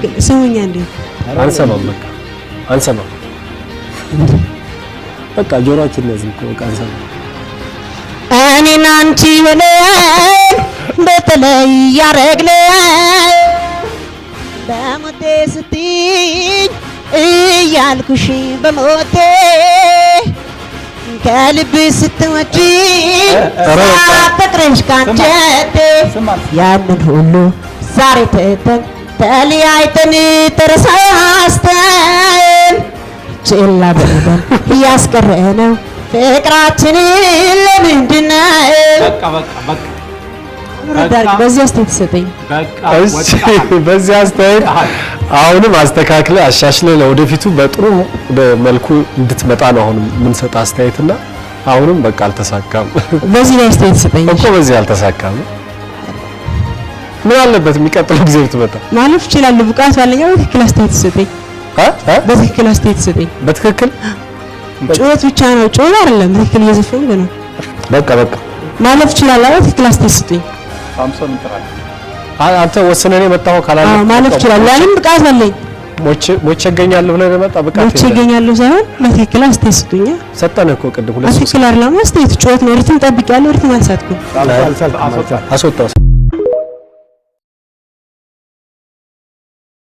በትክክል ስሙኛ እንዴ። አንሰማም፣ በቃ አንሰማም። በቃ ጆሮአችን ያዝን እኮ፣ በቃ አንሰማም። እኔና አንቺ ሆነን በተለይ ያረግነው በሞቴ ስትይኝ እያልኩሽ በሞቴ ከልብ ስትወጂኝ ኧረ በቃ። ሳፈቅርሽ ካንጀቴ ያንን ሁሉ ዛሬ ትተን ተለያይተን ተረሳስተን ችላ ብለን እያስቀረነው ፍቅራችንን ለምንድን ነው? በቃ በቃ በቃ። በዚህ አስተያየት ሰጠኝ። በቃ። እሺ፣ በዚህ አስተያየት አሁንም አስተካክለ አሻሽለ ለወደፊቱ በጥሩ መልኩ እንድትመጣ ነው አሁንም የምንሰጥ አስተያየትና አሁንም በቃ አልተሳካም። በዚህ ላይ አስተያየት ሰጠኝ። እኮ በዚህ አልተሳካም። ምን አለበት የሚቀጥለው ጊዜ ብትመጣ? ማለፍ እችላለሁ፣ ብቃቱ አለኝ። በትክክል አስተያየት ሰጠኝ። እ እ በትክክል አስተያየት ሰጠኝ። በትክክል። ጩኸት ብቻ ነው፣ ጩኸት አይደለም። በትክክል እየዘፈንኩ ነው። በቃ በቃ። ማለፍ እችላለሁ። በትክክል አስተያየት ስጡኝ። ሳምሶን እንጥራለን። አንተ ወስነህ ነው የመጣኸው ካላለ አዎ፣ ማለፍ እችላለሁ። ያንም ብቃት አለኝ። ሞቼ ሞቼ እገኛለሁ ብለህ ነው የመጣ ብቃት ሞቼ የለህም። እገኛለሁ ሳይሆን በትክክል አስተያየት ስጡኝ። ሰጠንህ እኮ ቅድም ሁለት ሶስት። በትክክል አይደለም አስተያየት፣ ጩኸት ነው። Rhythm ጠብቄያለሁ። Rhythm አልሳትኩም። አስወጣው።